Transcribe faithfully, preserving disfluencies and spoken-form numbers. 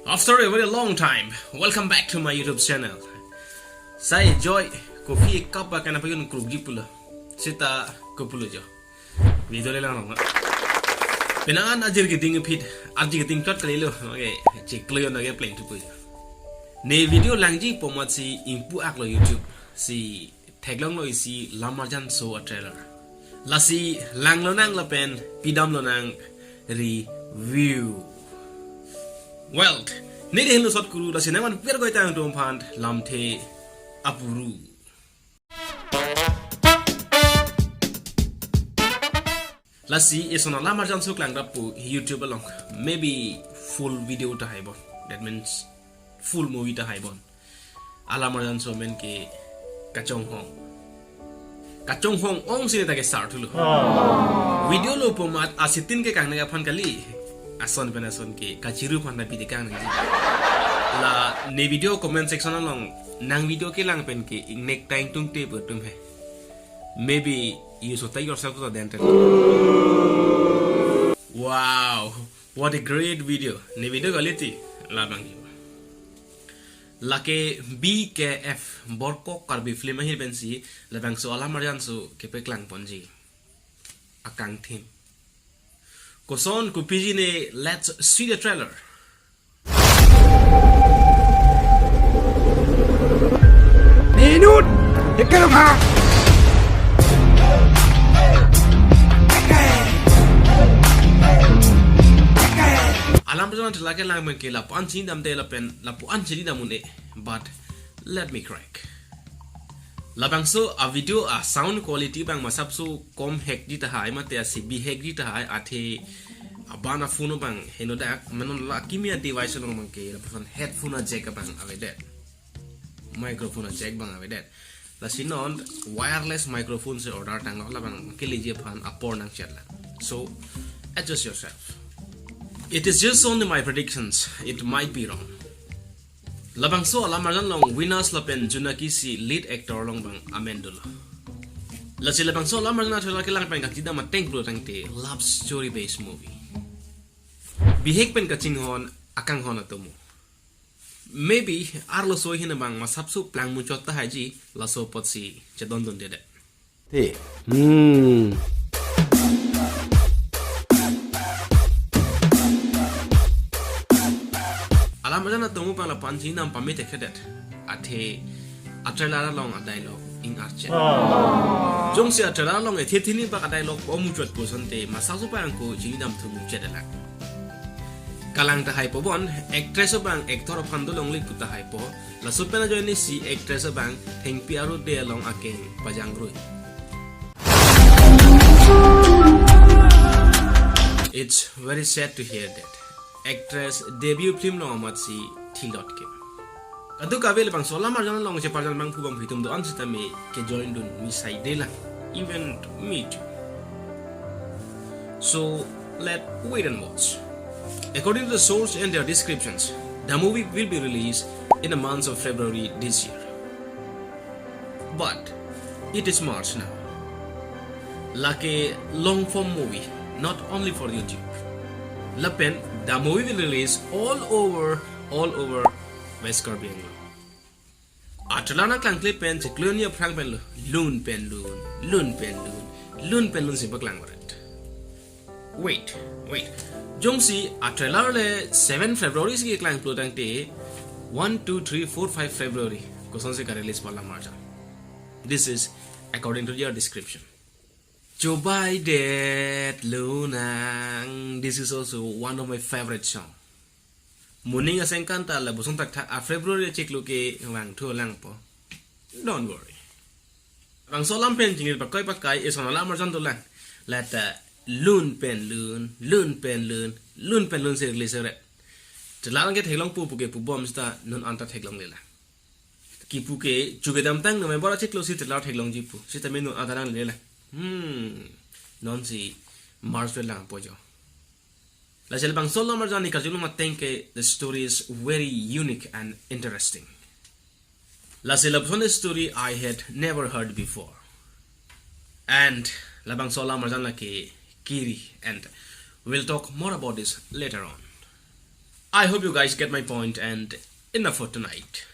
After a very long time, welcome back to my YouTube channel. Sai Joy, coffee cup ba kana payun krukji pulo. Sita ko pulo jo. Video le lang. Penang an ajir kiting phit, ajir kiting chot kalilo. Okay, chiklo yon age plane tu pujo. Ne video langji pomat si ingpu aklo YouTube si theklonglo isi Lamarjan So a trailer. Lasi langlonang lapen pidamlonang review. Well, ne dehlo sot kuru lasi nangman per goitang tum phan lamthe apuru. Lasi eson a Lamarjan So klangrap pu YouTube along maybe full video ta haibon. That means full movie ta haibon. A Lamarjan So men ke kachonghong. Kachonghong ong sini ta ke sar thulo. Video lo pomat asitin ke kangnang aphan kali. Ason pen ason ke kachiru phan ta pidi kangnang. La ne video comment section along nang video kelang pen ke ingnek ta ingtungte pu atum he. Maybe you should take yourself to the dental. Wow, what a great video. Ne video quality labang yo. Lake B K F, Borkok Karbi Film ahin pensi labangso a Lamarjan So kepeklang ponji. Akangthim. Koson kopiji ne, let's see the trailer. Ninut! Ekerokha! A Lamarjan trailer kelang men ke lapu-an chinidamde lapen lapu-an chinidam un-e. But let me correct. Labangso a video a sound quality bang masapso kom hekji tahai mate asi bihekji tahai athe abang a phone bang henodak menon la kimi a device along bang ke lapuson headphone a jack bang avedet. Microphone a jack bang avedet. Lasi non wireless microphone si order tanglo labang keleji aphan apor nangchet lang. So adjust yourself. It is just only my predictions. It might be wrong. Labangso a Lamarjan along Venus lapen Junaki si lead actor along bang amen dolo. Lasi labangso a Lamarjan a trailer kelang pen kachidam ateng pulo tangte love story based movie. Bihek pen kachinghon akanghon atomo. Maybe arloso ahin bang masapso plangmuchot tahaiji laso apotsi chedondundedet. Te. Hmm. A Lamarjan atomo pang lapu-an chinidam pame thekthedet. Athe a trailer along a dialogue ing-archet. Jongsi a trailer along ethe thini bak a dialogue po muchot pusonte masapso pang ko chinidam thu muchot alang. Kalang tahai po bon, actress abang actor aphan dolongle pu tahai po, laso pen ajoine si actress abang thengpi arode along akeng pajangrui. It's very sad to hear that. Actress debut film along amat si thilot ke. Kadokave labangso a Lamarjan along cheparjan bangphu bangphi atum do-an sitame kejoindun mi saide lang. Even me too. So, let wait and watch. According to the source and their descriptions, the movie will be released in the month of February this year. But it is March now. Lake long form movie, not only for YouTube. Lapen the movie will release all over, all over West Karbi Anglong. A trailer nangklangkle pen chiklo hini aphrang pen lo, lun pen lun, lun pen lun, lun pen lun si paklang varet. Wait, wait. Jongsi a trailer le seven February si keklang pulo tangte one, two, three, four, five February kosonsi ka-release po a Lamarjan? This is according to their description. Chobaidet lonang. This is also one of my favorite song. Moning asengkan ta lapuson thakthak a February chiklo ke vangthu langpo. Don't worry. Bangso alam pen chingri pakoi pakai eson a Lamarjan dolang. Lata lun pen lun, lun pen lun, lun pen lun si release ret. Trailer ke theklongpo puke pubom sita non anta theklongle lang. Kipu ke chuke damtang November achiklo si trailer theklongji pu. Sitame non anta nangle lang. Hmm. Non si March le langpo jo. Lasi labangso a Lamarjan ni kachilung ateng ke, the story is very unique and interesting. Lasi lapuson story I had never heard before. And labangso a Lamarjan lake kiri, and we'll talk more about this later on. I hope you guys get my point, and enough for tonight.